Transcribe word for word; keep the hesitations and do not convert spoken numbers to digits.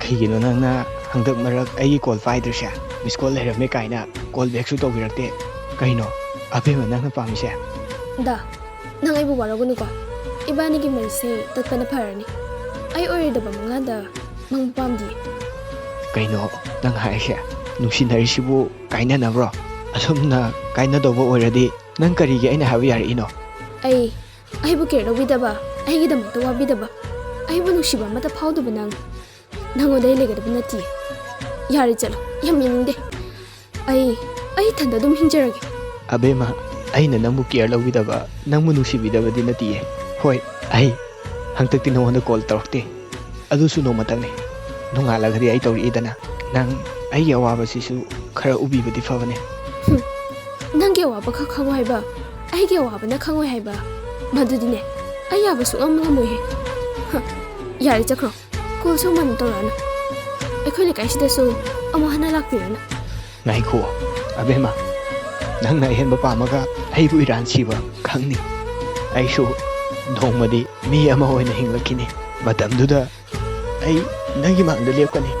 ꯀꯩꯒꯤꯅꯣ ꯅꯪꯅ ꯍꯟꯗꯛ ꯃꯔꯛ ꯑꯩꯒꯤ ꯀꯣꯜ ꯄꯥꯏꯗ꯭ꯔꯤꯁꯦ? ꯃꯤꯁ ꯀꯣꯜ ꯂꯩꯔꯝꯃꯦ ꯀꯥꯏꯅ ꯀꯣꯜ ꯕꯦꯛꯁꯨ ꯇꯧꯕꯤꯔꯛꯇꯦ꯫ ꯀꯩꯅꯣ ꯑꯕꯦꯝꯃ ꯅꯪꯅ ꯄꯥꯝꯃꯤꯁꯦ? ꯗꯥ, ꯅꯪ ꯑꯩꯕꯨ ꯋꯥꯔꯧꯒꯅꯨꯀꯣ꯫ ꯏꯕꯥꯅꯤꯒꯤ ꯃꯔꯤꯁꯦ ꯇꯠꯄꯅ ꯐꯔꯅꯤ꯫ ꯑꯩ ꯑꯣꯏꯔꯣꯏꯗꯕ ꯃꯪꯂꯥꯟꯗ ꯃꯪꯕ ꯄꯥꯝꯗꯤꯌꯦ꯫ ꯀꯩꯅꯣ ꯅꯪ ꯍꯥꯏꯁꯦ? ꯅꯨꯡꯁꯤꯅꯔꯤꯁꯤꯕꯨ ꯀꯥꯏꯅꯅꯕ꯭ꯔꯣ? ꯑꯁꯨꯝꯅ ꯀꯥꯏꯅꯗꯧꯕ ꯑꯣꯏꯔꯗꯤ ꯅꯪ ꯀꯔꯤꯒꯤ ꯑꯩꯅ ꯍꯥꯏꯕ ꯌꯥꯔꯛꯏꯅꯣ? ꯑꯩ, ꯑꯩꯕꯨ ꯀꯦꯌꯔ ꯂꯧꯕꯤꯗꯕ, ꯑꯩꯒꯤꯗꯃꯛꯇ ꯋꯥꯕꯤꯗꯕ, ꯑꯩꯕꯨ ꯅꯨꯡꯁꯤꯕ ꯑꯃꯠꯇ ꯐꯥꯎꯗꯕ ꯅꯪ, ꯅꯪꯉꯣꯟꯗ ꯑꯩ ꯂꯩꯒꯗꯕ ꯅꯠꯇꯤꯌꯦ꯫ ꯌꯥꯔꯦ, ꯆꯠꯂꯣ, ꯌꯥꯝ ꯌꯦꯡꯅꯤꯡꯗꯦ꯫ ꯑꯩ, ꯑꯩ ꯏꯊꯟꯗ ꯑꯗꯨꯝ ꯍꯤꯡꯖꯔꯒꯦ꯫ ꯑꯕꯦꯝꯃ, ꯑꯩꯅ ꯅꯪꯕꯨ ꯀꯦꯌꯔ ꯂꯧꯕꯤꯗꯕ, ꯅꯪꯕꯨ ꯅꯨꯡꯁꯤꯕꯤꯗꯕꯗꯤ ꯅꯠꯇꯤꯌꯦ꯫ ꯍꯣꯏ, ꯑꯩ ꯍꯟꯗꯛꯇꯤ ꯅꯉꯣꯟꯗ ꯀꯣꯜ ꯇꯧꯔꯛꯇꯦ, ꯑꯗꯨꯁꯨ ꯅꯣꯡꯃꯇꯪꯅꯤ꯫ ꯅꯣꯡꯉꯥꯜꯂꯒꯗꯤ ꯑꯩ ꯇꯧꯔꯛꯏꯗꯅ꯫ ꯅꯪ ꯑꯩꯒꯤ ꯑꯋꯥꯕꯁꯤꯁꯨ ꯈꯔ ꯎꯕꯤꯕꯗꯤ ꯐꯕꯅꯦ꯫ ꯅꯪꯒꯤ ꯑꯋꯥꯕ ꯈꯛ ꯈꯪꯉꯣ ꯍꯥꯏꯕ, ꯑꯩꯒꯤ ꯑꯋꯥꯕꯅ ꯈꯪꯉꯣꯏ ꯍꯥꯏꯕ, ꯃꯗꯨꯗꯤꯅꯦ ꯑꯩ ꯌꯥꯕ ꯁꯨꯡꯉꯝ ꯉꯝꯃꯣꯏꯍꯦ꯫ ꯍ, ꯌꯥꯔꯦ, ꯆꯠꯈ꯭ꯔꯣ꯫ ꯀꯣꯜꯁꯨ ꯃꯥꯅ ꯇꯧꯔꯛꯑꯅꯨ꯫ ꯑꯩꯈꯣꯏ ꯂꯩꯀꯥꯏꯁꯤꯗꯁꯨ ꯑꯃꯨꯛ ꯍꯟꯅ ꯂꯥꯛꯄꯤꯔꯅꯨ꯫ ꯉꯥꯏꯈꯣ ꯑꯕꯦꯝꯃ, ꯅꯪꯅ ꯑꯍꯦꯟꯕ ꯄꯥꯝꯃꯒ ꯑꯩꯕꯨ ꯏꯔꯥꯟ ꯁꯤꯕ ꯈꯪꯅꯤ꯫ ꯑꯩꯁꯨ ꯅꯣꯡꯃꯗꯤ ꯃꯤ ꯑꯃ ꯑꯣꯏꯅ ꯍꯤꯡꯂꯛꯈꯤꯅꯤ꯫ ꯃꯇꯝꯗꯨꯗ ꯑꯩ ꯅꯪꯒꯤ ꯃꯥꯡꯗ ꯂꯦꯞꯀꯅꯤ꯫